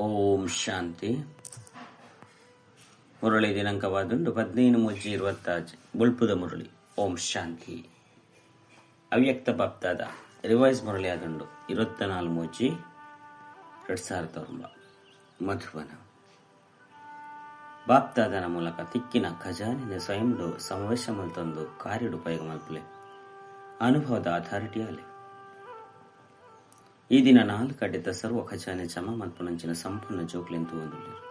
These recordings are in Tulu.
ಓಂ ಶಾಂತಿ. ಮುರಳಿ ದಿನಾಂಕವಾದುಂಡು 15/3/26. ಬೊಳ್ಪುದ ಮುರಳಿ. ಓಂ ಶಾಂತಿ. ಅವ್ಯಕ್ತ ಬಾಪ್ತಾದ ರಿವೈಸ್ ಮುರಳಿ ಆದುಂಡು 24/3/2009. ಮಧುಬನ. ಬಾಪ್ತಾದನ ಮೂಲಕ ತಿಕ್ಕಿನ ಖಜಾನಿನ ಸ್ವಯಂಡು ಸಮಾವೇಶ ಮಲ್ತೊಂದು ಕಾರ್ಯಡು ಉಪಯೋಗ ಮಲ್ಪಲೆ ಅನುಭವದ ಅಥಾರಿಟಿ ಅಲೆ. ಈ ದಿನ ನಾಲ್ಕು ಕಡೆತ ಸರ್ವ ಖಜಾನೆ ಜಮಾ ಮಲ್ಪುನಂಚಿನ ಸಂಪೂರ್ಣ ಜೋಕ್ಲೆಂತು ಹೊಂದುಲ್ಲೆರ್.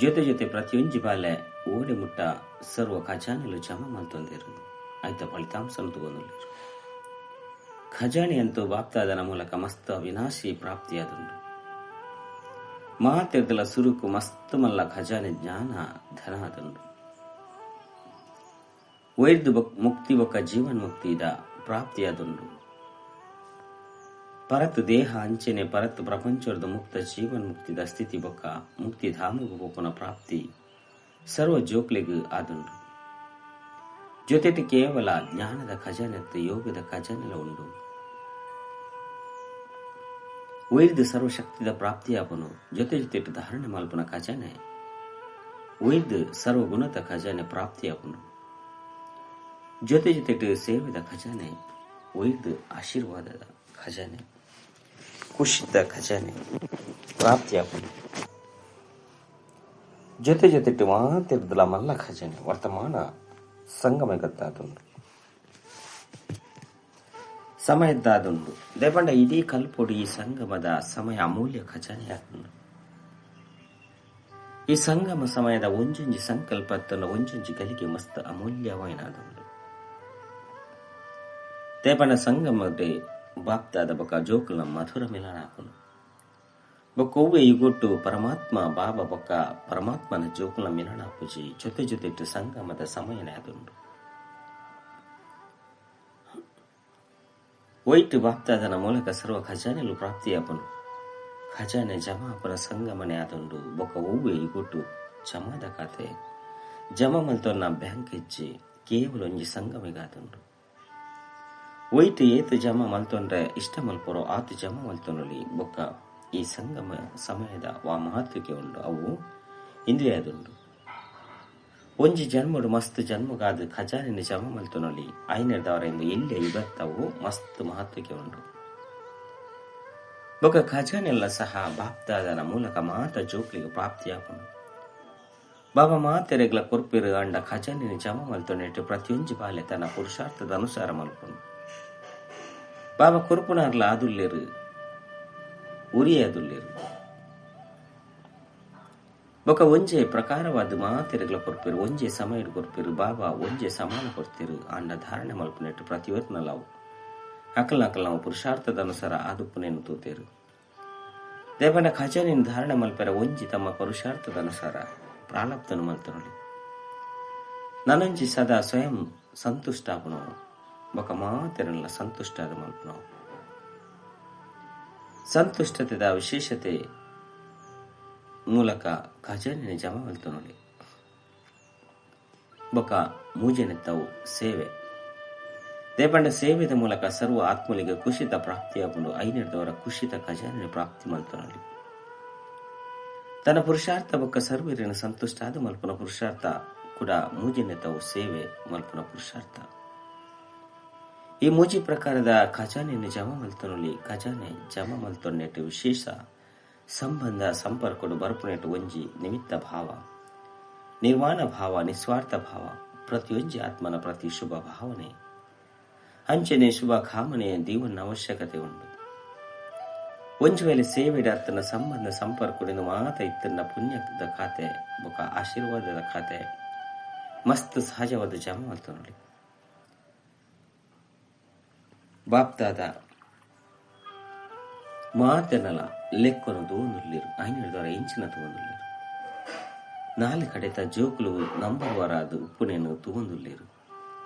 ಜೊತೆ ಜೊತೆ ಪ್ರತಿಯೊಂಜಿ ಬಾಲೆ ಓಡೆ ಮುಟ್ಟ ಸರ್ವ ಖಜಾನೆಲು ಜಮಾ ಮಲ್ತೊಂದೆರ್. ಐತ ಫಲಿತಾಂಶನು ತೂವೊಂದುಲ್ಲೆರ್. ಖಜಾನೆ ಅಂತೂ ಬಾಪ್ತಾದನ ಮೂಲಕ ಮಸ್ತ್ ಅವಿನಾಶಿ ಪ್ರಾಪ್ತಿಯಾದುಂಡು. ಮಾತೆರ್ದಲ ಸುರುಕು ಮಸ್ತ್ ಮಲ್ಲ ಖಜಾನೆ ಜ್ಞಾನ ಧನ ಆದುಂಡು. ವೈರ್ದು ಮುಕ್ತಿ ಬೊಕ್ಕ ಜೀವನ್ ಮುಕ್ತಿದ ಪ್ರಾಪ್ತಿಯಾದುಂಡು. ಪರತ್ ದೇಹ ಅಂಚನೆ ಪರತ್ ಪ್ರಪಂಚದ ಮುಕ್ತ ಜೀವನ್ ಮುಕ್ತಿದ ಸ್ಥಿತಿ ಬೊಕ್ಕ ಮುಕ್ತಿ ಧಾಮಗು ಪೋಪುನ ಪ್ರಾಪ್ತಿ ಸರ್ವ ಜೋಕ್ಲೆಗ್ ಆದುಂಡು. ಜೊತೆಟ್ ಕೇವಲ ಜ್ಞಾನದ ಖಜಾನೆತ್ತು ಯೋಗದ ಖಜಾನೆಲ ಉಂಡು. ವೈರ್ದು ಸರ್ವಶಕ್ತಿದ ಪ್ರಾಪ್ತಿಯಾಪನು ಜೊತೆ ಜೊತೆಟ್ ಧಾರಣೆ ಮಲ್ಪುನ ಖಜಾನೆ ವೈರ್ದು ಸರ್ವಗುಣದ ಖಜಾನೆ ಪ್ರಾಪ್ತಿಯಾಪನು ಜೊತೆ ಜೊತೆಟ್ ಸೇವೆದ ಖಜಾನೆ ವೈರ್ದು ಆಶೀರ್ವಾದದ ಖಜಾನೆ ಖುಷಿದ ಖಜಾನೆ ಪ್ರಾಪ್ತಿಯಾಪನು ಜೊತೆ ಜೊತೆಟ್ ಮಾತಿರ್ದಲ ಮಲ್ಲ ಖಜಾನೆ ವರ್ತಮಾನ ಸಂಗಮ ಗೊತ್ತಾದುಂಡು ಸಮಯದ್ದಾದುಂಡು. ದೇಪಂಡ ಇಡೀ ಕಲ್ಪೊಡು ಈ ಸಂಗಮದ ಸಮಯ ಅಮೂಲ್ಯ ಖಜಾನೆ ಆದುಂಡು. ಈ ಸಂಗಮ ಸಮಯದ ಒಂಜೊಂಜಿ ಸಂಕಲ್ಪ ತನ್ನ ಒಂಜೊಂಜಿ ಗಲಿಗೆ ಮಸ್ತ್ ಅಮೂಲ್ಯವಾಯಿನಾದುಂಡು. ದೇಪಂಡ ಸಂಗಮದ ಬಾಪ್ತಾದ ಬೊಕ ಜೋಕುಲ್ನ ಮಧುರ ಮಿಲನ ಆಪುಂಡು. ಬೊಕ್ಕ ಒವ್ವೆ ಯುಗೊಟ್ಟು ಪರಮಾತ್ಮ ಬಾಬಾ ಬೊಕ್ಕ ಪರಮಾತ್ಮನ ಜೋಕುಲ್ನ ಮಿಲನ ಆಪುಜಿ. ಜೊತೆ ಜೊತೆಟ್ ಸಂಗಮದ ಸಮಯನೇ ಆದುಂಡು. ಒಯ್ಟ್ ಬಾಪ್ತಾದನ ಮೂಲಕ ಸರ್ವ ಖಜಾನೆಲು ಪ್ರಾಪ್ತಿಯಾಪುಂಡು. ಖಜಾನೆ ಜಮಾ ಆಪುನ ಸಂಗಮನೆ ಆದುಂಡು. ಬೊಕ್ಕ ಒವ್ವೆ ಯುಗೊಟ್ಟು ಜಮಾದ ಖಾತೆ ಜಮಾ ಮಲ್ತೊನ್ನ ಬ್ಯಾಂಕ್ ಇಜ್ಜಿ, ಕೇವಲ ಒಂಜಿ ಸಂಗಮಿಗಾದುಂಡು. ಒಯ್ಟ್ ಏತ್ ಜಮಾ ಮಲ್ತೊಂಡ್ರೆ ಇಷ್ಟ ಮಲ್ಪೊರೋ ಆತ್ ಜಮಾ ಮಲ್ತೊನೊಲಿ. ಬೊಕ್ಕ ಈ ಸಂಗಮ ಸಮಯದ ವಾ ಮಹತ್ವಕ್ಕೆ ಉಂಡು ಅವು ಇಂದುವೆ ಆದುಂಡು. ಒಂಜಿ ಜನ್ಮಡು ಮಸ್ತ್ ಜನ್ಮಗಾದ್ ಖಜಾನೆನ್ ಜಮಾ ಮಲ್ತೊನೊಲಿ. ಐನೆರ್ದವರ ಇಂದು ಎಲ್ಯ ಯುಗತ್ತವು ಮಸ್ತ್ ಮಹತ್ವಕ್ಕೆ ಉಂಡು. ಬೊಕ್ಕ ಖಜಾನೆಲ್ಲ ಸಹ ಬಾಪ್ತಾದನ ಮೂಲಕ ಮಾತ ಜೋಕ್ಲಿಗ್ ಪ್ರಾಪ್ತಿಯಾಪುಂಡು. ಬಾಬಾ ಮಾತೆರೆಗ್ಲ ಕೊರ್ಪಿರು ಅಂಡ ಖಜಾನೆನ್ ಜಮಾ ಮಲ್ತೊನೆಟ್ ಪ್ರತಿಯೊಂಜಿ ಬಾಲೆ ತನ್ನ ಪುರುಷಾರ್ಥದ ಅನುಸಾರ ಮಲ್ಪುಂಡು. ಬಾಬಾ ಕೊರ್ಪುನಾರ್ಲ ಆದುಲ್ಲೆರ್ ಉರಿಯಾದುಲ್ಲೆರ್. ಬೊಕ ಒಂಜೆ ಪ್ರಕಾರವಾದ ಮಾತೆರೆಗ್ಲ ಕೊರ್ಪಿರು, ಒಂಜೆ ಸಮಯಡ್ ಕೊರ್ಪಿರು. ಬಾಬಾ ಒಂಜೆ ಸಮಾನ ಕೊರ್ತಿರು ಅಂಡ ಧಾರಣೆ ಮಲ್ಪುನೆಟ್ ಪ್ರತಿಯೊರ್ನಲಾವು ಅಕಲ್ನ ಅಕಲ್ನವು ಪುರುಷಾರ್ಥದ ಅನುಸಾರ ಆದುಪ್ಪುನೆನ್ ತೂತೇರು. ದೇಪಂಡ ಖಜಾನೆನ್ ಧಾರಣೆ ಮಲ್ಪೆರ ಒಂಜಿ ತಮ್ಮ ಪುರುಷಾರ್ಥದ ಅನುಸಾರ ಪ್ರಾಲಬ್ಧನು ಮಲ್ತೊನೊಲಿ. ನನೊಂಜಿ ಸದಾ ಸ್ವಯಂ ಸಂತುಷ್ಟ ಆಪುನವು ಬೊಕ ಮಾತೆರೆನ್ಲ ಸಂತುಷ್ಟ ಆದ್ ಮಲ್ಪುನವು. ಸಂತುಷ್ಟತೆದ ವಿಶೇಷತೆ ಮೂಲಕ ಖಜಾನೆನ್ ಜಮಾ ಮಲ್ತೊನೊಲಿ. ಬೊಕ ಮೂಜನೆತ್ತವು ಸೇವೆ. ದೇಪಂಡ ಸೇವೆದ ಮೂಲಕ ಸರ್ವ ಆತ್ಮಲಿಗೆ ಖುಷಿತ ಪ್ರಾಪ್ತಿಯಾಪುಂಡು. ಐನೆರ್ದವರ ಖುಷಿತ ಖಜಾನೆ ಪ್ರಾಪ್ತಿ ಮಲ್ತೊನೊಲಿ. ತನ್ನ ಪುರುಷಾರ್ಥ ಬೊಕ್ಕ ಸರ್ವೆರೆನ್ ಸಂತುಷ್ಟ ಆದ್ ಮಲ್ಪುನ ಪುರುಷಾರ್ಥ ಕೂಡ ಮೂಜನೆತ್ತವು ಸೇವೆ ಮಲ್ಪುನ ಪುರುಷಾರ್ಥ. ಈ ಮೂಜಿ ಪ್ರಕಾರದ ಖಜಾನೆನ್ ಜಮಾ ಮಲ್ತೊನೊಲಿ. ಖಜಾನೆ ಜಮಾ ಮಲ್ತೊನ್ನೆಟ್ ವಿಶೇಷ ಸಂಬಂಧ ಸಂಪರ್ಕಡು ಬರ್ಪುನೆಟ್ ಒಂಜಿ ನಿಮಿತ್ತ ಭಾವ, ನಿರ್ವಾಣ ಭಾವ, ನಿಸ್ವಾರ್ಥ ಭಾವ, ಪ್ರತಿಯೊಂಜಿ ಆತ್ಮನ ಪ್ರತಿ ಶುಭ ಭಾವನೆ ಅಂಚನೆ ಶುಭ ಕಾಮನೆಯ ದೀವನ ಅವಶ್ಯಕತೆ ಉಂಡು. ಒಂಜಿ ವೇಳೆ ಸೇವೆಡ್ ಅರ್ತನ ಸಂಬಂಧ ಸಂಪರ್ಕದಿಂದ ಮಾತ ಇತ್ತನ್ನ ಪುಣ್ಯದ ಖಾತೆ ಬೊಕ ಆಶೀರ್ವಾದದ ಖಾತೆ ಮಸ್ತ್ ಸಹಜವಾದ ಜಮಾ ಮಲ್ತೊನೊಲಿ. ಬಾಪ್ತಾದ ಮಾತೆನಲ ಲೆಕ್ಕೊನು ತೂವೊಂದುಲ್ಲೆರ್. ಐನೆರ್ದವರ ಇಂಚಿನ ತೂವೊಂದುಲ್ಲೆರ್. ನಾಲ್ ಕಡೆತ ಜೋಕುಲು ನಂಬರ್ ವಾರಾದ್ ಉಪ್ಪುನೆನ್ ತೂವೊಂದುಲ್ಲೆರ್.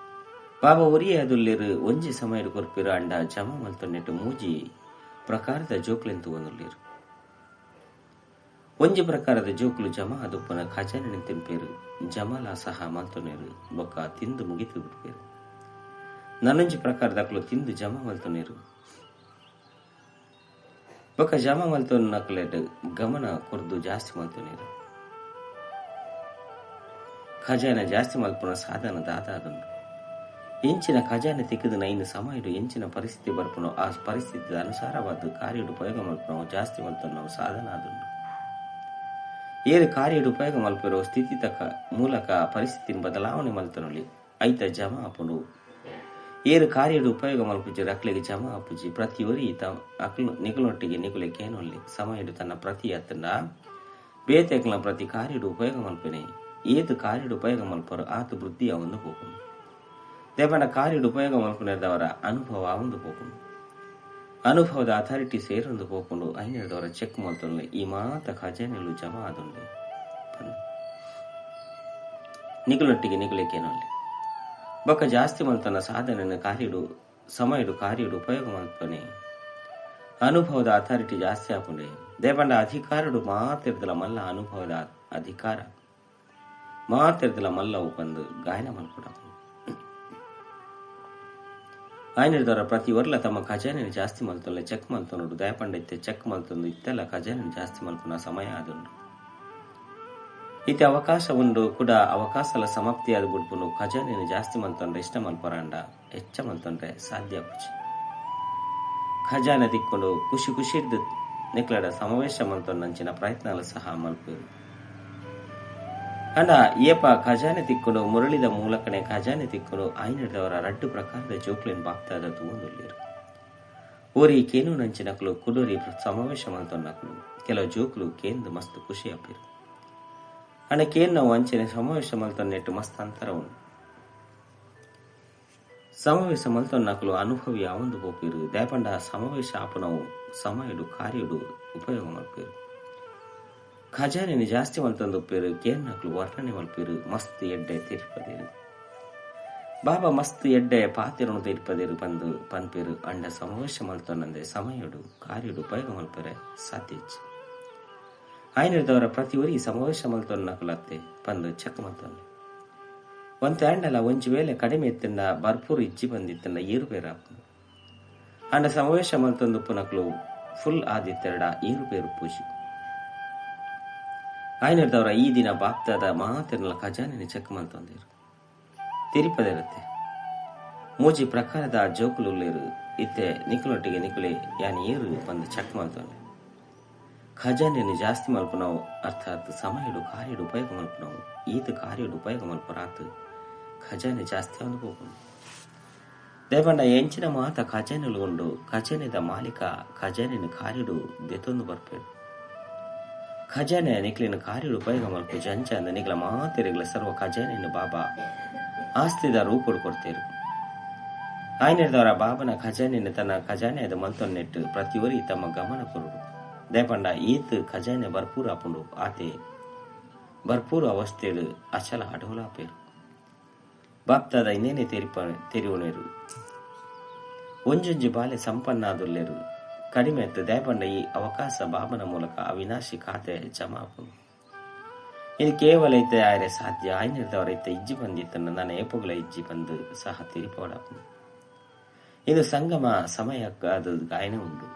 ಬಾಬಾ ಒರಿಯಾದುಲ್ಲೆರ್. ಒಂಜಿ ಸಮಯಡ್ ಕೊರ್ಪಿರು ಅಂಡ ಜಮಾ ಮಲ್ತೊನೆಟ್ ಮೂಜಿ ಪ್ರಕಾರದ ಜೋಕುಲೆನ್ ತೂವೊಂದುಲ್ಲೆರ್. ಒಂಜಿ ಪ್ರಕಾರದ ಜೋಕುಲು ಜಮಾ ಆದುಪ್ಪುನ ಖಜಾನೆನ್ ತಿನ್ಪೆರ್, ಜಮಾಲ ಸಹ ಮಲ್ತೊನೆರ್ ಬೊಕ್ಕ ತಿಂದು ಮುಗಿತ್ ಬುಡ್ಪೆರ್. ನನೊಂಜಿ ಪ್ರಕಾರದಕುಲು ತಿಂದು ಜಮಾ ಮಲ್ತೊನೆರ್. ಬೊಕ್ಕ ಜಮಾ ಮಲ್ತೊನ್ನಕ್ಲೆಡ್ ಗಮನ ಕೊರ್ದು ಜಾಸ್ತಿ ಮಲ್ತೊನಿರು. ಖಜಾನೆ ಜಾಸ್ತಿ ಮಲ್ಪುನ ಸಾಧನ ದಾದಾದುಂಡು. ಎಂಚಿನ ಖಜಾನೆ ತಿಕ್ಕುದು ನೈನ ಸಮಯಡು ಎಂಚಿನ ಪರಿಸ್ಥಿತಿ ಬರ್ಪುನೋ ಆ ಪರಿಸ್ಥಿತಿದ ಅನುಸಾರವಾದ ಕಾರ್ಯಡು ಉಪಯೋಗ ಮಲ್ಪುನವು ಜಾಸ್ತಿ ಮಲ್ತೊನ್ನವು ಸಾಧನ ಆದುಂಡು. ಏರು ಕಾರ್ಯಡು ಉಪಯೋಗ ಮಲ್ಪಿರೋ ಸ್ಥಿತಿ ತಕ್ಕ ಮೂಲಕ ಪರಿಸ್ಥಿತಿನ ಬದಲಾವಣೆ ಮಲ್ತೊನೊಲಿ ಐತ ಜಮಾ ಆಪುಂಡು. ಏರು ಕಾರ್ಯಡು ಉಪಯೋಗ ಮಲ್ಪುಜಿ ರಕ್ಲೆಗೆ ಜಮಾ ಆಪುಜಿ. ಪ್ರತಿಯೊರಿ ಅಕ್ಲು ನಿಕುಲೊಟ್ಟಿಗೆ ನಿಕುಲೆ ಕೇನೊಲ್ಲಿ ಸಮಯಡು ತನ್ನ ಪ್ರತಿ ಅತ್ತಂಡ ಬೇತೆಕ್ಲ ಪ್ರತಿ ಕಾರ್ಯಡು ಉಪಯೋಗ ಮಲ್ಪಿನೆ. ಏತು ಕಾರ್ಯಡು ಉಪಯೋಗ ಮಲ್ಪರು ಆತು ವೃದ್ಧಿ ಅವಂದು ಪೋಪುಂಡು. ದೇಪಂಡ ಕಾರ್ಯಡು ಉಪಯೋಗ ಮಲ್ಪುನೆರ್ದವರ ಅನುಭವ ಅವಂದು ಪೋಪುಂಡು. ಅನುಭವದ ಅಥಾರಿಟಿ ಸೇರೊಂದು ಪೋಪುಂಡು. ಐನೆರ್ದವರ ಚೆಕ್ ಮಲ್ತೊನ್ಲೆ ಈ ಮಾತ ಖಜಾನೆಲು ಜಮಾ ಆದುಂಡೆ ನಿಕುಲೊಟ್ಟಿಗೆ ನಿಕುಲೆ ಕೇನೊಲ್ಲಿ. ಬೊಕ್ಕ ಜಾಸ್ತಿ ಮಲ್ತನ ಸಾಧನೆಯನ್ನು ಕಾರ್ಯಡು ಸಮಯಡು ಕಾರ್ಯಡು ಉಪಯೋಗ ಮಲ್ಪನೆ. ಅನುಭವದ ಅಥಾರಿಟಿ ಜಾಸ್ತಿ ಆಪುಂಡೆ. ದೇಪಂಡ ಅಧಿಕಾರಡು ಮಾತಿರ್ದಲ ಮಲ್ಲ ಅನುಭವದ ಅಧಿಕಾರ ಮಾತಿರ್ದಲ ಮಲ್ಲ ಉಪಂದು ಗಾಯನ ಮಲ್ಪುಡಾಪುಂಡು. ಆಯ್ನಿರ್ದವರ ಪ್ರತಿ ವರ್ಲ ತಮ್ಮ ಖಜಾನೆನ ಜಾಸ್ತಿ ಮಲ್ತೊನ್ಲೆ ಚೆಕ್ ಮಲ್ತೊನುಡು. ದಯಪಂಡ ಇತ್ತೆ ಚೆಕ್ ಮಲ್ತೊಂದು ಇತ್ತೆಲ್ಲ ಖಜಾನೆನ ಜಾಸ್ತಿ ಮಲ್ಪುನ ಸಮಯ ಆದುಂಡು. ಇತ್ತೆ ಅವಕಾಶ ಉಂಡು ಕೂಡ ಅವಕಾಶಲ ಸಮಾಪ್ತಿಯಾದ ಬುಡ್ಪುನು ಖಜಾನೆನ ಜಾಸ್ತಿ ಮಲ್ತೊಂಡ್ರೆ ಇಷ್ಟ ಮಲ್ಪರಾಂಡ ಹೆಚ್ಚ ಮಲ್ತೊಂಡ್ರೆ ಸಾಧ್ಯ ಪುಚಿ. ಖಜಾನೆ ತಿಕ್ಕೊಂಡು ಖುಷಿ ಖುಷಿರ್ದು ನಿಕ್ಲಡ ಸಮಾವೇಶ ಮಲ್ತೊಂಡಂಚಿನ ಪ್ರಯತ್ನಾలు ಸಹ ಮಲ್ಪುರು. ಅಂಡ ಏಪ ಖಜಾನೆ ತಿಕ್ಕೊಂಡು ಮುರಳಿದ ಮೂಲಕನೇ ಖಜಾನೆ ತಿಕ್ಕೊಂಡು ಆಯ್ನಿಡ್ದವರ ರಡ್ಡು ಪ್ರಕಾರದ ಜೋಕ್ಲೆನ್ ಬಾಪ್ತಾದ ತೂವೊಂದುಲ್ಲೆರ್. ಓರಿ ಕೇನು ನಂಚಿನಕ್ಲು ಕುಡೋರಿ ಸಮಾವೇಶ ಮಲ್ತೊನ್ನಕ್ಲು ಕೆಲವು ಜೋಕ್ಲು ಕೇಂದು ಮಸ್ತ್ ಖುಷಿ ಆಪಿರು. ಅಂಡ ಕೇನ್ ನಾವು ಅಂಚನೆ ಸಮಾವೇಶ ಮಲ್ತೊನ್ನೆಟ್ಟು ಮಸ್ತ್ ಅಂತರ ಉಂಡು. ಸಮಾವೇಶ ಮಲ್ತೊನ್ನಕ್ಲು ಅನುಭವಿ ಅವಂದು ಪೋಪಿರು. ದಯಪಂಡ ಸಮಾವೇಶ ಆಪುನವು ಸಮಯಡು ಕಾರ್ಯಡು ಉಪಯೋಗ ಮಲ್ಪಿರು. ಖಜಾನೆನ ಜಾಸ್ತಿ ಮಲ್ತೊಂದುಪ್ಪೇರು ಕೇನ್ನಕ್ಲು ವರ್ಣನೆ ಮಲ್ಪಿರು. ಮಸ್ತ್ ಎಡ್ಡೆ ತೀರ್ಪದೇರು. ಬಾಬಾ ಮಸ್ತ್ ಎಡ್ಡೆ ಪಾತಿರನು ತೀರ್ಪದೇರು ಪಂದು ಪನ್ಪೇರು. ಅಂಡ ಸಮಾವೇಶ ಮಲ್ತೊನ್ನಂದೆ ಸಮಯಡು ಕಾರ್ಯಡು ಉಪಯೋಗ ಮಲ್ಪರೆ ಸಾಧ್ಯ. ಆಯ್ನಿರ್ದವರ ಪ್ರತಿ ಒರಿ ಸಮಾವೇಶ ಮಲ್ತೊನ್ನಕುಲತ್ತೆ ಪಂದು ಚೆಕ್ ಮಲ್ತೊನ್ನೆ. ಒಂತೆ ಅಂಡಲ ಒಂಜಿ ವೇಳೆ ಕಡಿಮೆ ಇತ್ತಂಡ ಭರ್ಪೂರ್ ಇಜ್ಜಿ ಬಂದಿತ್ತಂಡ ಏರುಪೇರಾಪುಂಡು. ಅಂಡ ಸಮಾವೇಶ ಮಲ್ತೊಂದುಪ್ಪುನಕ್ಲು ಫುಲ್ ಆದಿತ್ತೆರಡ ಏರುಪೇರು ಪೂಜಿ. ಆಯ್ನಿರ್ದವರ ಈ ದಿನ ಬಾಪ್ತಾದ ಮಾತೆರ್ನಲ ಖಜಾನೆನ ಚೆಕ್ ಮಲ್ತೊಂದಿರು. ತಿರುಪದಿರತ್ತೆ ಮೂಜಿ ಪ್ರಕಾರದ ಜೋಕುಲುಲ್ಲೇರು. ಇತ್ತೆ ನಿಕುಲೊಟ್ಟಿಗೆ ನಿಕುಲೆ ಯಾನ್ ಏರು ಬಂದು ಚೆಕ್ ಮಲ್ತೊಂಡೆ. ಖಜಾನೆಯನ್ನು ಜಾಸ್ತಿ ಮಲ್ಪುನವು ಅರ್ಥಾತ್ ಸಮಯಡು ಕಾರ್ಯಡು ಉಪಯೋಗ ಮಲ್ಪುನವು. ಈತ ಕಾರ್ಯಡು ಉಪಯೋಗ ಮಲ್ಪರಾತು ಖಜಾನೆ ಜಾಸ್ತಿ ಅವನು ಪೋಪುಂಡು. ದೇಪಂಡ ಎಂಚಿನ ಮಾತ ಖಜಾನೆಲು ಉಂಡು. ಖಜಾನೆದ ಮಾಲೀಕ ಖಜಾನೆನ ಕಾರ್ಯಡು ದೆತೊಂದು ಬರ್ಪೇಡು. ಖಜಾನೆ ನಿಕ್ಲಿನ ಕಾರ್ಯಡು ಉಪಯೋಗ ಮಲ್ಪು ಜಂಚ ಅಂದ ನಿಕ್ಲ ಮಾತೆರೆಗ್ಲ ಸರ್ವ ಖಜಾನೆಯನ್ನು ಬಾಬಾ ಆಸ್ತಿದ ರೂಪುಡು ಕೊಡ್ತೇರು. ಆಯ್ನಿರ್ದವರ ಬಾಬನ ಖಜಾನೆಯನ್ನು ತನ್ನ ಖಜಾನೆಯದ ಮಲ್ತೊನ್ನೆಟ್ಟು ಪ್ರತಿಯೊರಿ ತಮ್ಮ ಗಮನ ಕೊರುಡು. ದಯಪಂಡ ಈತ್ ಖಜಾನೆ ಭರ್ಪೂರ್ ಆಪುಂಡು ಆತೆ ಭರ್ಪೂರ್ ಅವಸ್ಥೆಡು ಅಚಲ ಅಡೋಲಾಪೇರು. ಬಾಪ್ತಾದ ಇನ್ನೇನೆ ತೆರಿವನೇರು. ಒಂಜೊಂಜಿ ಬಾಲೆ ಸಂಪನ್ನಾದುಲ್ಲೇರು ಕಡಿಮೆ ಇತ್ತು. ದಯಪಂಡ ಈ ಅವಕಾಶ ಬಾಬನ ಮೂಲಕ ಅವಿನಾಶಿ ಖಾತೆ ಜಮಾ ಆಪುಂಡು. ಇದು ಕೇವಲ ಇತ್ತೆ ಆಯ್ರೆ ಸಾಧ್ಯ. ಆಯ್ನಿರ್ದವರ ಇತ್ತೆ ಇಜ್ಜಿ ಬಂದಿತ್ತನ್ನ ನನ್ನ ಏಪುಗಳ ಇಜ್ಜಿ ಬಂದು ಸಹ ತಿರಿಪೋಡಾಪುಂಡು. ಇದು ಸಂಗಮ ಸಮಯಕ್ಕೆ ಅದು ಗಾಯನ ಉಂಡು.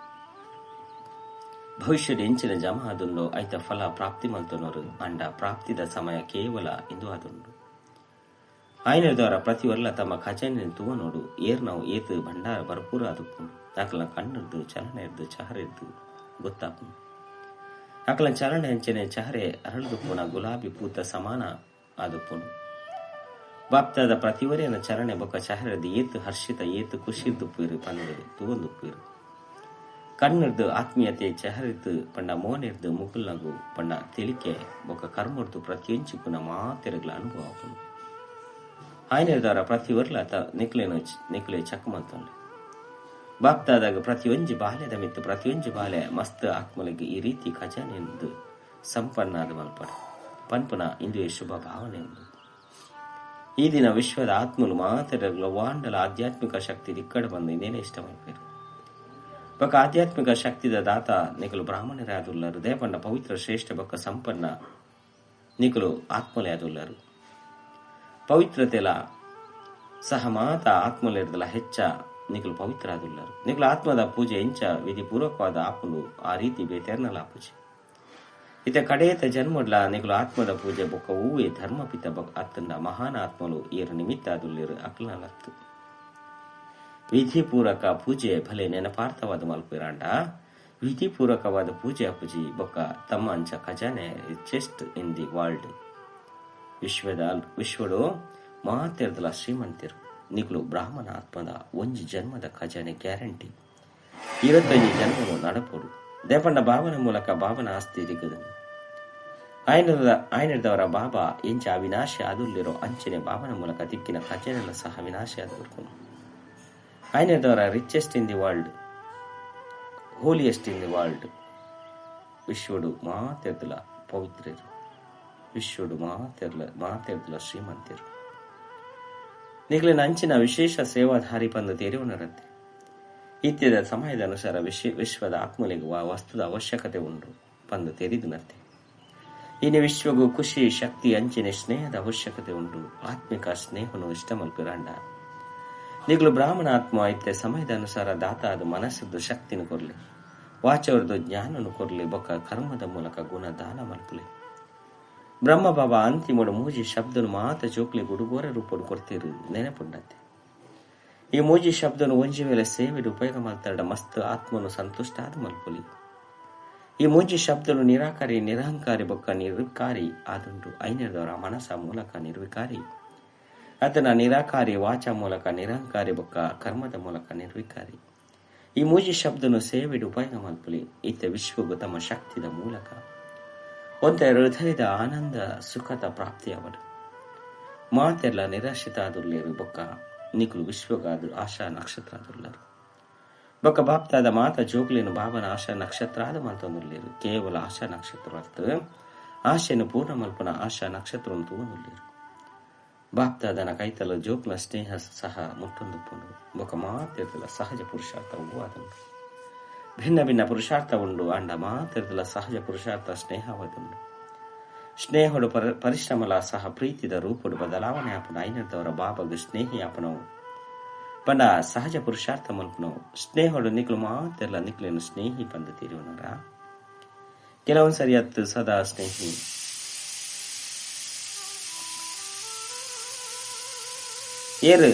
ಭವಿಷ್ಯದ ಎಂಚಿನ ಜಮಾ ಆದುಂಡೋ ಐತ ಫಲ ಪ್ರಾಪ್ತಿ ಮಲ್ತೊನೋರು. ಅಂಡ ಪ್ರಾಪ್ತಿದ ಸಮಯ ಕೇವಲ ಇಂದು ಆದುಂಡು. ಆಯ್ನಿರ್ದವರ ಪ್ರತಿ ವರ್ಲ ತಮ್ಮ ಖಜಾನೆ ತೂವ ನೋಡು. ಏರ್ ನಾವು ಏತು ಭಂಡಾರ ಭರ್ಪೂರ ಆದುಪ್ಪುಂಡು. ಆಕಲ ಕಣ್ಣಿರ್ದು ಚಲನೆ ಇರ್ದು ಚಹರೆ ಇರ್ದು ಗೊತ್ತಾಪುಂಡು. ಆಕಲ ಚಲನೆ ಅಂಚನೆ ಚಹರೆ ಅರಳುದುಪ್ಪುನ ಗುಲಾಬಿ ಪೂತ ಸಮಾನ ಆದುಪ್ಪುಂಡು. ಬಾಪ್ತಾದ ಪ್ರತಿವರಿಯನ ಚಲನೆ ಬೊಕ್ಕ ಚಹರೆರ್ದು ಏತು ಹರ್ಷಿತ ಏತು ಖುಷಿರ್ದುಪ್ಪೀರು ಪಂದು ತೂವೊಂದುಪ್ಪೀರು. ಕಣ್ಣಿರ್ದು ಆತ್ಮೀಯತೆ ಚಹರಿದ್ದು ಪಂಡ ಮೋನಿರ್ದು ಮುಗುಲ್ನಗು ಪಂಡ ತಿಳಿಕೆ ಬೊಕ್ಕ ಕರ್ಮರ್ದು ಪ್ರತಿಯೊಂಚಿಪುನ ಮಾತೆರಗ್ಲ ಅನುಭವ ಆಪುಂಡು. ಆಯ್ನಿರ್ದವರ ಪ್ರತಿ ವರ್ಲ ನಿಕ್ಲೇನು ನಿಕ್ಲೆ ಚಕ್ ಮಲ್ತೊಂಡೆ. ಬಾಪ್ತಾದಾಗ ಪ್ರತಿಯೊಂಜಿ ಬಾಲ್ಯದ ಮಿತ್ತು ಪ್ರತಿಯೊಂಜಿ ಬಾಲ್ಯ ಮಸ್ತ್ ಆತ್ಮಲಿಗೆ ಈ ರೀತಿ ಖಜಾನೆಂದು ಸಂಪನ್ನಾದ ಮಲ್ಪಡ ಪನ್ಪುನ ಇಂದುವೆ ಶುಭ ಭಾವನೆ ಉಂಡು. ಈ ದಿನ ವಿಶ್ವದ ಆತ್ಮಲು ಮಾತೆರಗ್ಲ ವಾಂಡಲ ಆಧ್ಯಾತ್ಮಿಕ ಶಕ್ತಿ ದಿಕ್ಕಡ ಬಂದು ಇನ್ನೇನೆ ಇಷ್ಟ ಮಲ್ಪೇರು. ಬೊಕ್ಕ ಆಧ್ಯಾತ್ಮಿಕ ಶಕ್ತಿದ ದಾತ ನಿಕಲು ಬ್ರಾಹ್ಮಣರೇ ಆದುಲ್ಲರು. ದೇಪಂಡ ಪವಿತ್ರ ಶ್ರೇಷ್ಠ ಬೊಕ್ಕ ಸಂಪನ್ನ ನಿಕಲು ಆತ್ಮಲೇ ಆದುಲ್ಲರು. ಪವಿತ್ರತೆಲ ಸಹ ಮಾತ ಆತ್ಮಲಿರ್ದಲ ಹೆಚ್ಚ ನಿಕುಲು ಪವಿತ್ರ ಆದುಲ್ಲರು. ನಿಕುಲು ಆತ್ಮದ ಪೂಜೆ ಇಂಚ ವಿಧಿಪೂರ್ವಕವಾದ ಆಪುಂಡು ಆ ರೀತಿ ಬೇತೆರ್ನಲ ಆಪುಜಿ. ಇತ್ತೆ ಕಡೆಯತ ಜನ್ಮಡ್ಲ ನಿಕುಲು ಆತ್ಮದ ಪೂಜೆ ಬೊಕ್ಕ ಹೂವೆ ಧರ್ಮಪಿತ ಅತ್ತಂಡ ಮಹಾನ್ ಆತ್ಮಲು ಏರು ನಿಮಿತ್ತ ಆದುಲ್ಲೇರು ಅಕ್ಲನಲತ್ತು. ವಿಧಿಪೂರ್ವಕ ಪೂಜೆ ಭಲೆ ನೆನಪಾರ್ಥವಾದ ಮಲ್ಪಿರಾಂಡ ವಿಧಿಪೂರ್ವಕವಾದ ಪೂಜೆ ಅಪುಜಿ ಬೊಕ್ಕ ತಮ್ಮ ಅಂಚ ಖಜಾನೆ ರಿಚೆಸ್ಟ್ ಇನ್ the world. ವಿಶ್ವಡು ಮಾತೆರ್ದಲ ಶ್ರೀಮಂತಿರು. ನಿಕುಲು ಬ್ರಾಹ್ಮಣ ಆತ್ಮದ ಒಂಜಿ ಜನ್ಮದ ಖಜಾನೆ ಗ್ಯಾರಂಟಿ. 25 ಜನ್ಮನು ನಡಪೋಡು. ದೇಪಂಡ ಭಾವನ ಮೂಲಕ ಭಾವನ ಆಸ್ತಿ ದಿಗದನು. ಆಯನದವರ ಬಾಬಾ ಎಂಚ ಅವಿನಾಶಿ ಆದುಲ್ಲಿರೋ ಅಂಚನೆ ಭಾವನ ಮೂಲಕ ದಿಕ್ಕಿನ ಖಜಾನೆಲ್ಲ ಸಹ ವಿನಾಶಿ ಆದವರ್ಕುನು. ಆಯನದವರ richest in the world, holiest in the world. ವಿಶ್ವಡು ಮಾತೆರ್ದಲ ಪವಿತ್ರರು. ವಿಶ್ವಡು ಮಾತೆರ್ದಲ ಶ್ರೀಮಂತರು. ನಿಗಲಿನ ಅಂಚಿನ ವಿಶೇಷ ಸೇವಾಧಾರಿ ಪಂದು ತೆರೆಯುವನರಂತೆ. ಇತ್ಯದ ಸಮಯದ ಅನುಸಾರ ವಿಶ್ವದ ಆತ್ಮಲಿಗೆ ವಸ್ತುದ ಅವಶ್ಯಕತೆ ಉಂಟು ಪಂದು ತೆರಿದುನಂತೆ. ಇನ್ನು ವಿಶ್ವಗೂ ಖುಷಿ, ಶಕ್ತಿ, ಅಂಚಿನ ಸ್ನೇಹದ ಅವಶ್ಯಕತೆ ಉಂಟು. ಆತ್ಮಿಕ ಸ್ನೇಹನು ಇಷ್ಟ ಮಲ್ಪಿರಾಂಡ ನಿಗಲು ಬ್ರಾಹ್ಮಣ ಆತ್ಮ ಇತ್ತೆ ಸಮಯದ ಅನುಸಾರ ದಾತ ಅದು ಮನಸ್ಸದ್ದು ಶಕ್ತಿನ ಕೊರ್ಲಿ, ವಾಚವರದು ಜ್ಞಾನನು ಕೊರ್ಲಿ, ಬೊಕ್ಕ ಕರ್ಮದ ಮೂಲಕ ಗುಣ ದಾನ ಮಲ್ಪುಲಿ. ಬ್ರಹ್ಮ ಬಾಬಾ ಅಂತಿಮಡು ಮೂಜಿ ಶಬ್ದನು ಮಾತ ಜೋಕ್ಲಿ ಗುಡುಗೋರ ರೂಪಡು ಕೊಡ್ತೀರು ನೆನಪುಂಡಂತೆ. ಈ ಮೂಜಿ ಶಬ್ದನು ಒಂಜಿ ವೇಳೆ ಸೇವೆಡು ಉಪಯೋಗ ಮಾತಾಡ ಮಸ್ತ್ ಆತ್ಮನು ಸಂತುಷ್ಟ ಆದ ಮಲ್ಪುಲಿ. ಈ ಮೂಜಿ ಶಬ್ದನು ನಿರಾಕಾರಿ, ನಿರಹಂಕಾರಿ ಬೊಕ್ಕ ನಿರ್ವಿಕಾರಿ ಆದುಂಡು. ಐನದವರ ಮನಸ ಮೂಲಕ ನಿರ್ವಿಕಾರಿ, ಅದನ್ನ ನಿರಾಕಾರಿ ವಾಚ ಮೂಲಕ ನಿರಹಂಕಾರಿ ಬೊಕ್ಕ ಕರ್ಮದ ಮೂಲಕ ನಿರ್ವಿಕಾರಿ. ಈ ಮೂಜಿ ಶಬ್ದನು ಸೇವೆಡು ಉಪಯೋಗ ಮಲ್ಪುಲಿ. ಇತ್ತ ವಿಶ್ವಗು ತಮ್ಮ ಶಕ್ತಿದ ಮೂಲಕ ಒಂತ ಹೃದಯದ ಆನಂದ ಸುಖದ ಪ್ರಾಪ್ತಿಯವಡು. ಮಾತೆಲ್ಲ ನಿರಾಶ್ರಿತ ಆದುರ್ಲೇರು ಬೊಕ್ಕ ನಿಕುಲು ವಿಶ್ವಗಾದ್ರು ಆಶಾ ನಕ್ಷತ್ರ ಆದುರ್ಲರು. ಬೊಕ್ಕ ಬಾಪ್ತಾದ ಮಾತ ಜೋಗ್ಲೇನು ಬಾಬನ ಆಶಾ ನಕ್ಷತ್ರ ಆದ ಮಾತೊಂದುರ್ಲೇರು. ಕೇವಲ ಆಶಾ ನಕ್ಷತ್ರ ಅರ್ಥ ಆಶೆಯನ್ನು ಪೂರ್ಣ ಮಲ್ಪನ ಆಶಾ ನಕ್ಷತ್ರವನ್ನು ತೂವೊಂದುರ್ಲೇರು. ಬಾಪ್ತಾದನ ಕೈತಲ ಜೋಕ್ಲ ಸ್ನೇಹ ಸಹ ಮುಟ್ಟೊಂದು ಪುಂಡು. ಬೊಕ್ಕ ಮಾತೆರ್ದಲ ಸಹಜ ಪುರುಷಾರ್ಥವು ಆದುಂಡು. ಭಿನ್ನ ಭಿನ್ನ ಪುರುಷಾರ್ಥ ಉಂಡು ಅಂಡ ಮಾತೆರ್ದಲ ಸಹಜ ಪುರುಷಾರ್ಥ ಸ್ನೇಹವಾದುಂಡು. ಸ್ನೇಹಡು ಪರಿಶ್ರಮಲ ಸಹ ಪ್ರೀತಿದ ರೂಪಡು ಬದಲಾವಣೆ ಆಪನ ಐನದವರ ಬಾಬಗು ಸ್ನೇಹಿ ಆಪನವು ಪಂಡ ಸಹಜ ಪುರುಷಾರ್ಥ ಮಲ್ಪನವು. ಸ್ನೇಹಡು ನಿಕ್ಲು ಮಾತೆಲ್ಲ ನಿಕ್ಲೇನು ಸ್ನೇಹಿ ಪಂದ ತೀರುವನರ. ಕೆಲವೊಂದ್ಸರಿ ಅತ್ತು ಸದಾ ಸ್ನೇಹಿ. ಏರು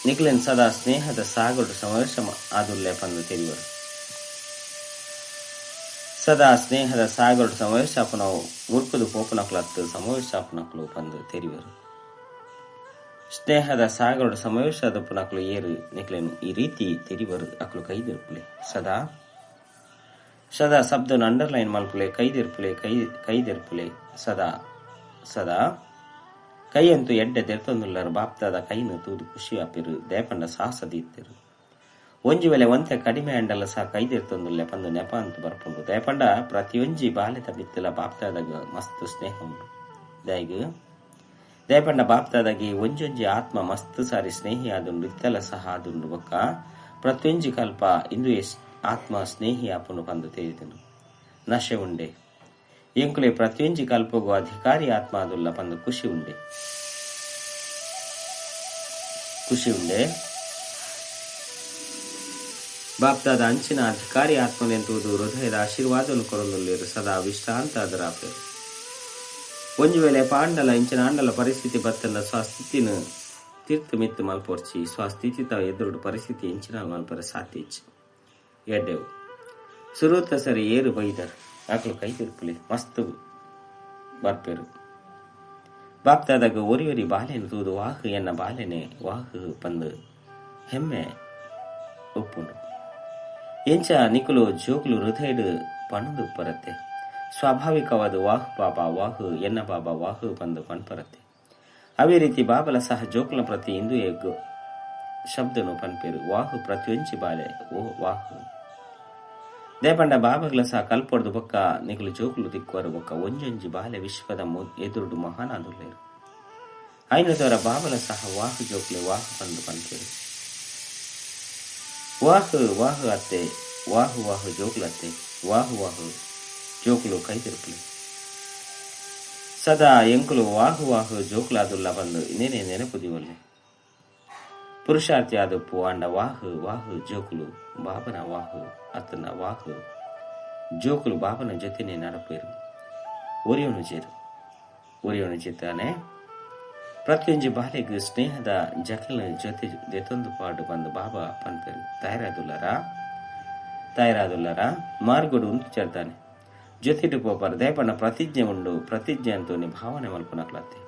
ನಿಕ್ಲೇನ್ ಸದಾ ಸ್ನೇಹದ ಸಾಗಡು ಸಮಾವೇಶ ಆದುಲ್ಲೆ ಪಂದ ತಿಳಿವರು. ಸದಾ ಸ್ನೇಹದ ಸಾಗರು ಸಮಾವೇಶಾಪನವು ಮುರ್ಕುದು ಪೋಪನಕ್ಲತ್ತು ಸಮಾವೇಶಾಪನಕ್ಲು ಪಂದು ತೆರಿವರು. ಸ್ನೇಹದ ಸಾಗರುಡು ಸಮಾವೇಶದ ಪುನಕ್ಲು ಏರು ನಿಕ್ಲೇನು ಈ ರೀತಿ ತೆರಿವರು. ಅಕ್ಲು ಕೈದಿರ್ಪುಲೆ ಸದಾ ಸದಾ ಶಬ್ದನು ಅಂಡರ್ಲೈನ್ ಮಲ್ಪುಲೆ. ಕೈದಿರ್ಪುಲೆ, ಕೈದಿರ್ಪುಲೆ ಸದಾ ಸದಾ. ಕೈಯಂತೂ ಎಡ್ಡೆ ತೆರ್ತೊಂದುಲ್ಲರು. ಬಾಪ್ತಾದ ಕೈನು ತೂದು ಖುಷಿ ಆಪಿರು. ದೇಪಂಡ ಸಾಹಸ ದೀತಿರು. ಒಂಜಿ ವೇಳೆ ಒಂತೆ ಕಡಿಮೆ ಅಂಡಲ ಸಹ ಕೈದಿರ್ತೊಂದುಲ್ಲೆ ಪಂದು ನೆಪ ಅಂತ ಬರ್ಪುಂಡು. ದಯಪಂಡ ಪ್ರತಿಯೊಂಜಿ ಬಾಲೆತ ಬಿತ್ತಲ ಬಾಪ್ತಾದಾಗ ಮಸ್ತ್ ಸ್ನೇಹ ಉಂಡು. ದಯಗು ದಯಪಂಡ ಬಾಪ್ತಾದಾಗಿ ಒಂಜೊಂಜಿ ಆತ್ಮ ಮಸ್ತ್ ಸಾರಿ ಸ್ನೇಹಿ ಆದುಂಡು. ಇತ್ತಲ ಸಹ ಆದುಂಡು. ಬೊಕ್ಕ ಪ್ರತಿಯೊಂಜಿ ಕಲ್ಪ ಇಂದು ಆತ್ಮ ಸ್ನೇಹಿ ಆಪುಂಡು ಪಂದು ತೇರಿದನು. ನಶೆ ಉಂಡೆ ಎಂಕುಲೆ ಪ್ರತಿಯೊಂಜಿ ಕಲ್ಪಗೂ ಅಧಿಕಾರಿ ಆತ್ಮ ಆದುಲ್ಲ ಪಂದು ಖುಷಿ ಉಂಡೆ, ಖುಷಿ ಉಂಡೆ. ಬಾಪ್ತಾದ ಅಂಚಿನ ಅಧಿಕಾರಿ ಆತ್ಮನೆಂತುವುದು ಹೃದಯದ ಆಶೀರ್ವಾದವನ್ನು ಕೊರೊಂದುಲ್ಲೇರು. ಸದಾ ವಿಶ್ರಾಂತ ಅದರಾಪೇರು. ಒಂಜಿ ವೇಳೆ ಪಾಂಡಲ ಇಂಚಿನ ಆಂಡಲ ಪರಿಸ್ಥಿತಿ ಬತ್ತಂಡ ಸ್ವಸ್ಥಿತಿನ ತೀರ್ಥ ಮಿತ್ತು ಮಲ್ಪೊರ್ಚಿ. ಸ್ವಸ್ಥಿತಿ ತ ಎದುರುಡು ಪರಿಸ್ಥಿತಿ ಇಂಚಿನ ಮಲ್ಪರ ಸಾಧ್ಯ ಇಚ್ಚಿ ಎಡ್ಡೆವು. ಸುರೂತ ಸರಿ ಏರು ಬೈದರು ಆಕಲು ಕೈ ತಿರುಪುಲಿ ಮಸ್ತ್ ಬರ್ಪೇರು. ಬಾಪ್ತಾದಾಗ ಒರಿ ಒರಿ ಬಾಲೆನು ತೂದು ವಾಹು ಎನ್ನ ಬಾಲೆನೆ ವಾಹು ಪಂದು ಹೆಮ್ಮೆ ಉಪ್ಪುಂಡು. ಎಂಚ ನಿಕುಲು ಜೋಕ್ಲು ಹೃದಯಡು ಪಣದು ಪರತ್ತೆ. ಸ್ವಾಭಾವಿಕವಾದ ವಾಹು ಬಾಬಾ ವಾಹು ಎನ್ನ ಬಾಬಾ ವಾಹು ಪಂದು ಪನ್ಪರತ್ತೆ. ಅವೇ ರೀತಿ ಬಾಬಲ ಸಹ ಜೋಕ್ಲ ಪ್ರತಿ ಇಂದು ಎಗ್ಗು ಶಬ್ದನು ಪನ್ಪೇರು. ವಾಹು ಪ್ರತಿಯೊಂಚಿ ಬಾಲೆ ಓ ವಾಹು. ದೇಪಂಡ ಬಾಬಗ್ಲ ಸಹ ಕಲ್ಪೊಡ್ದು ಬೊಕ್ಕ ನಿಕುಲು ಜೋಕ್ಲು ದಿಕ್ಕುವರು. ಬೊಕ್ಕ ಒಂಜೊಂಜಿ ಬಾಲೆ ವಿಶ್ವದ ಎದುರುಡು ಮಹಾನಾದುಲ್ಲೇರು. ಐನದವರ ಬಾಬಲ ಸಹ ವಾಹು ಜೋಕ್ಲೆ ವಾಹು ಪಂದು ಪನ್ಪೇರು. ವಾಹು ವಾಹು ಅತ್ತೆ, ವಾಹು ವಾಹು ಜೋಕ್ಲತ್ತೆ, ವಾಹು ವಾಹು ಜೋಕ್ಲು ಕೈತಿರುಪುಲಿ. ಸದಾ ಎಂಕುಲು ವಾಹು ವಾಹು ಜೋಕ್ಲಾದುಲ್ಲ ಬಂದು ಇನ್ನೇನೆ ನೆನಪು ದಿವಲ್ಲೆ. ಪುರುಷಾರ್ಥಿ ಆದುಪ್ಪು ಆಂಡ ವಾಹ್ ವಾಹ್ ಜೋಕುಲು ಬಾಬನ ವಾಹ್ ಅತ್ತನ ವಾಹ್ ಜೋಕುಲು ಬಾಬನ ಜೊತೆನೆ ನಡಪೇರು ಒರಿಯೋನು ಜೇರು ಒರಿಯೋನು ಜಿತಾನೆ ಪ್ರತಿಯೊಂಜಿ ಬಾಲೆಗ್ ಸ್ನೇಹದ ಜಕಲ್ನ ಜೊತೆ ದೆತೊಂದು ಪಾಡು ಬಂದು ಬಾಬಾ ಪನ್ಪೇರು ತಯಾರಾದುಲ್ಲರ ಮಾರ್ಗೋಡು ಉಂತು ಚೇರ್ತಾನೆ ಜೊತೆಟು ಪೋಪರ್ ದಯಪಣ್ಣ ಪ್ರತಿಜ್ಞೆ ಉಂಡು ಪ್ರತಿಜ್ಞೆ ಅಂತೂನಿ ಭಾವನೆ ಮಲ್ಪುನಕ್ಲತ್ತೆ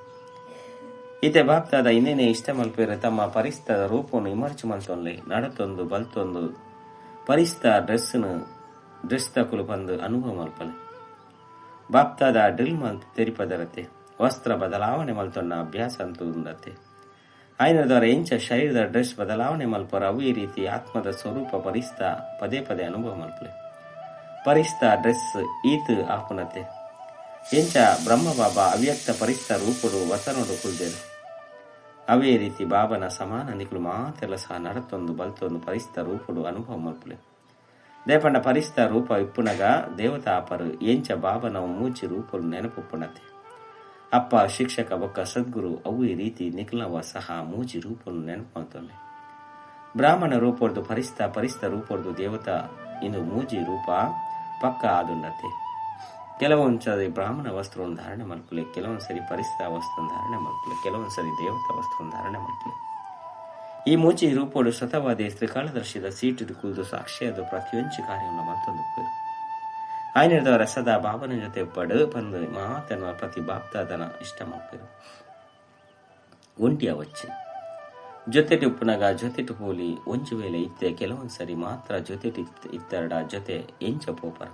ಇತ್ತೆ ಬಾಪ್ತಾದ ಇನ್ನೇನೆ ಇಷ್ಟ ಮಲ್ಪೇರು ತಮ್ಮ ಪರಿಸ್ಥದ ರೂಪವನ್ನು ಇಮರ್ಚು ಮಲ್ತೊನ್ಲೆ ನಡತೊಂದು ಬಲ್ತೊಂದು ಪರಿಸ್ತ ಡ್ರೆಸ್ ತಕುಲು ಬಂದು ಅನುಭವ ಮಲ್ಪಲೆ ಬಾಪ್ತಾದ ಡ್ರಿಲ್ ಮಲ್ತು ತೆರಿಪದರತೆ ವಸ್ತ್ರ ಬದಲಾವಣೆ ಮಲ್ತೊನ್ನ ಅಭ್ಯಾಸ ಅಂತೂ ಉಂದತ್ತೆ ಆಯ್ನದವರ ಎಂಚ ಶರೀರದ ಡ್ರೆಸ್ ಬದಲಾವಣೆ ಮಲ್ಪರ ಅವು ಈ ರೀತಿ ಆತ್ಮದ ಸ್ವರೂಪ ಪರಿಸ್ತ ಪದೇ ಪದೇ ಅನುಭವ ಮಲ್ಪಲೆ ಪರಿಸ್ತ ಡ್ರೆಸ್ ಈತ್ ಆಪುನತೆ ಎಂಚ ಬ್ರಹ್ಮ ಬಾಬಾ ಅವ್ಯಕ್ತ ಪರಿಸ್ತ ರೂಪುಡು ವತನೋಡು ಕುಲ್ದೇರು ಅವೇ ರೀತಿ ಬಾಬನ ಸಮಾನ ನಿಕುಲು ಮಾತೆಲ್ಲ ಸಹ ನಡತೊಂದು ಬಲ್ತೊಂದು ಪರಿಸ್ತ ರೂಪುಡು ಅನುಭವ ಮಲ್ಪಲೆ ದೇಪಂಡ ಪರಿಸ್ತ ರೂಪ ಇಪ್ಪುನಗ ದೇವತಾ ಆಪರು ಎಂಚ ಬಾಬನ ಮೂಚಿ ರೂಪುಲು ನೆನಪುಪ್ಪುನತೆ ಅಪ್ಪ ಶಿಕ್ಷಕ ಬೊಕ್ಕ ಸದ್ಗುರು ಅವು ಈ ರೀತಿ ನಿಖಲವ ಸಹ ಮೂಜಿ ರೂಪನು ನೆನಪು ಬ್ರಾಹ್ಮಣ ರೂಪೊರ್ದು ಪರಿಸ್ತ ಪರಿಸ್ತ ರೂಪೊರ್ದು ದೇವತಾ ಇನ್ನು ಮೂಜಿ ರೂಪ ಪಕ್ಕ ಆದುಂಡತೆ ಕೆಲವೊಂದ್ಸರಿ ಬ್ರಾಹ್ಮಣ ವಸ್ತ್ರವನ್ನು ಧಾರಣೆ ಮಲ್ಪಲೆ ಕೆಲವೊಂದ್ಸರಿ ಪರಿಸ್ತ ವಸ್ತ್ರ ಧಾರಣೆ ಮಲ್ಪಲೆ ಕೆಲವೊಂದ್ಸರಿ ದೇವತಾ ವಸ್ತ್ರವನ್ನು ಧಾರಣೆ ಮಲ್ಪಲೆ ಈ ಮೂಜಿ ರೂಪೋಡು ಶತವಾದಿ ತ್ರಿಕಾಲದರ್ಶಿದ ಸೀಟು ಕುಲ್ದು ಸಾಕ್ಷಿಯಾದ ಪ್ರತಿಯೊಂಚಿ ಕಾರ್ಯವನ್ನು ಮತ್ತೊಂದು ಆಯ್ನದವರ ಸದಾ ಬಾಬನ ಜೊತೆ ಪಡು ಬಂದು ಮಾತನ ಪ್ರತಿ ಬಾಪ್ತಾದನ ಇಷ್ಟ ಮಾಡ್ತಿರು ಒಂಟಿಯ ವಚ್ಚೆ ಜೊತೆಟಿ ಉಪ್ಪುನಗ ಜೊತೆಟು ಪೋಲಿ ಒಂಜು ವೇಳೆ ಇತ್ತೆ ಕೆಲವೊಂದ್ಸರಿ ಮಾತ್ರ ಜೊತೆಟಿ ಇತ್ತೆರಡ ಜೊತೆ ಎಂಚ ಪೋಪರ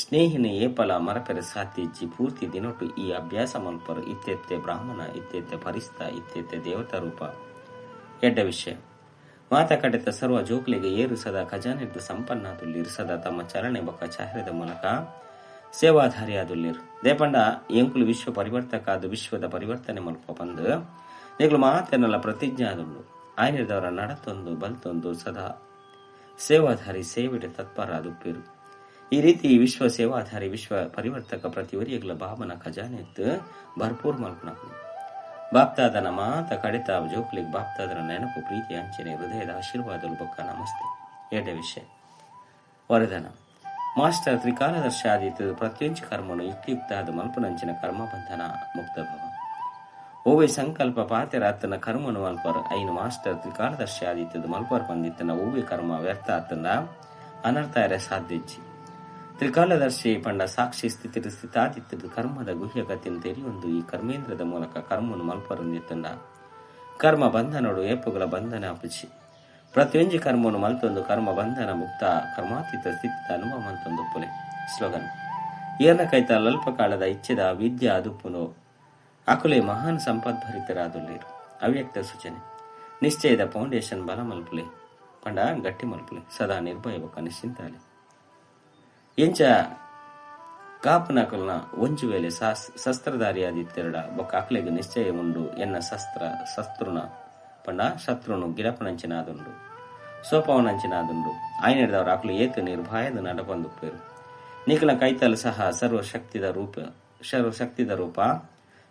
ಸ್ನೇಹಿನ ಏಪಲ ಮರಪೆರ ಸಾತಿಜ್ಜಿ ಪೂರ್ತಿ ದಿನೊಟ್ಟು ಈ ಅಭ್ಯಾಸ ಮಲ್ಪರು ಇತ್ತೆತ್ತೆ ಬ್ರಾಹ್ಮಣ ಇತ್ತೆತ್ತೆ ಪರಿಸ್ತ ಇತ್ತೆತ್ತೆ ದೇವತಾ ರೂಪ ಎಡ್ಡ ವಿಷಯ ಮಾತ ಕಡೆತ ಸರ್ವ ಜೋಕ್ಲಿಗೆ ಏರು ಸದಾ ಖಜಾನೆದ್ದು ಸಂಪನ್ನಾದುಲ್ಲಿರು ಸದಾ ತಮ್ಮ ಚಲನೆ ಬೊಕ್ಕ ಚಾಹ್ರದ ಮೂಲಕ ಸೇವಾಧಾರಿಯಾದುಲ್ಲಿರು ದೇಪಂಡ ಎಂಕುಲು ವಿಶ್ವ ಪರಿವರ್ತಕ ಅದು ವಿಶ್ವದ ಪರಿವರ್ತನೆ ಮಲ್ಪ ಬಂದು ನಿಗಳು ಮಾತೆನ್ನೆಲ್ಲ ಪ್ರತಿಜ್ಞೆ ಆದುಂಡು ಆಯ್ನಿರ್ದವರ ನಡತೊಂದು ಬಲ್ತೊಂದು ಸದಾ ಸೇವಾಧಾರಿ ಸೇವೆಡೆ ತತ್ಪರ ಅದುಪ್ಪಿರು ಈ ರೀತಿ ವಿಶ್ವ ಸೇವಾಧಾರಿ ವಿಶ್ವ ಪರಿವರ್ತಕ ಪ್ರತಿವರಿಯಗಳ ಬಾಬನ ಖಜಾನೆತ್ತು ಭರ್ಪೂರ್ ಮಲ್ಪನಕು ಬಾಪ್ತಾದನ ಮಾತ ಕಡಿತ ಜೋಕ್ಲಿಗ್ ಬಾಪ್ತಾದನ ನೆನಪು ಪ್ರೀತಿ ಅಂಚನೆ ಹೃದಯದ ಆಶೀರ್ವಾದಲು ಬೊಕ್ಕ ನಮಸ್ತೆ. ಎಡೆ ವಿಷಯ ವರದನ ಮಾಸ್ಟರ್ ತ್ರಿಕಾಲದರ್ಶ ಆದಿತ್ತು ಪ್ರತ್ಯಂಚ ಕರ್ಮನು ಯುಕ್ತಿಯುಕ್ತ ಆದ ಮಲ್ಪನಂಚಿನ ಕರ್ಮ ಬಂಧನ ಮುಕ್ತ ಭವ ಓವೆ ಸಂಕಲ್ಪ ಪಾತೆರಾತನ ಕರ್ಮನು ಮಲ್ಪರ್ ಐನು ಮಾಸ್ಟರ್ ತ್ರಿಕಾಲದರ್ಶಿ ಆದಿತ್ತದ ಮಲ್ಪರ್ ಬಂದಿತ್ತನ ಓವೆ ಕರ್ಮ ವ್ಯರ್ಥ ಆತನ ಅನರ್ಥ ಸಾಧ್ಯಜ್ಜಿ ತ್ರಿಕಾಲದರ್ಶಿ ಪಂಡ ಸಾಕ್ಷಿ ಸ್ಥಿತಿ ಸ್ಥಿತಾದಿತ್ತದ ಕರ್ಮದ ಗುಹ್ಯ ಗತಿನ ತೆರಿಯೊಂದು ಈ ಕರ್ಮೇಂದ್ರದ ಮೂಲಕ ಕರ್ಮನು ಮಲ್ಪರಂದಿತ್ತಂಡ ಕರ್ಮ ಬಂಧನೋಡು ಏಪುಗಳ ಬಂಧನ ಅಪುಚಿ ಪ್ರತಿಯೊಂಜಿ ಕರ್ಮನು ಮಲ್ತೊಂದು ಕರ್ಮ ಬಂಧನ ಮುಕ್ತ ಕರ್ಮಾತೀತ ಸ್ಥಿತಿದ ಅನುಭವ ಮಲ್ತೊಂದು ಪುಲೆ. ಸ್ಲೋಗನ್ ಏರ್ನ ಕೈತ ಅಲ್ಪ ಕಾಲದ ಇಚ್ಛೆದ ವಿದ್ಯೆ ಅದುಪ್ಪುನು ಅಕುಲೆ ಮಹಾನ್ ಸಂಪದ್ಭರಿತರಾದುಳ್ಳೀರು. ಅವ್ಯಕ್ತ ಸೂಚನೆ ನಿಶ್ಚಯದ ಫೌಂಡೇಶನ್ ಬಲ ಮಲ್ಪುಲೆ ಪಂಡ ಗಟ್ಟಿ ಮಲ್ಪುಲೆ ಸದಾ ನಿರ್ಭಯ ಬೊಕ್ಕ ನಿಶ್ಚಿಂತಾಲೆ ಎಂಚ ಕಾಪುನಕಲ್ನ ಒಂಜು ವೇಳೆ ಶಸ್ತ್ರಧಾರಿಯಾದಿತ್ತೆರಡ ಬೊಕ್ಕ ಅಕ್ಲೆಗ್ ನಿಶ್ಚಯ ಉಂಡು ಎನ್ನ ಶಸ್ತ್ರ ಶಸ್ತ್ರುನ ಪಂಡ ಶತ್ರುನು ಗಿಡಪನಂಚಿನಾದುಂಡು ಸೋಪವನಂಚಿನಾದುಂಡು ಆಯ್ನೆಡ್ದವರ ಅಕ್ಲು ಏತು ನಿರ್ಭಯದ ನಡಪಂದುಪ್ಪೇರು ನಿಖಲ ಕೈತಲ್ ಸಹ ಸರ್ವಶಕ್ತಿದ ರೂಪ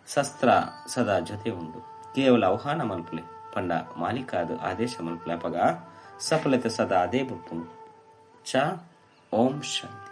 ಶಸ್ತ್ರ ಸದಾ ಜೊತೆ ಉಂಡು ಕೇವಲ ಆಹ್ವಾನ ಮಲ್ಪುಲೆ ಪಂಡ ಮಾಲೀಕಾದು ಆದೇಶ ಮಲ್ಪುಲೆ ಅಪಗ ಸಫಲತೆ ಸದಾ ಅದೇ ಬುಪ್ಪುಂಡು. ಚ ಓಂ ಶಾಂತಿ.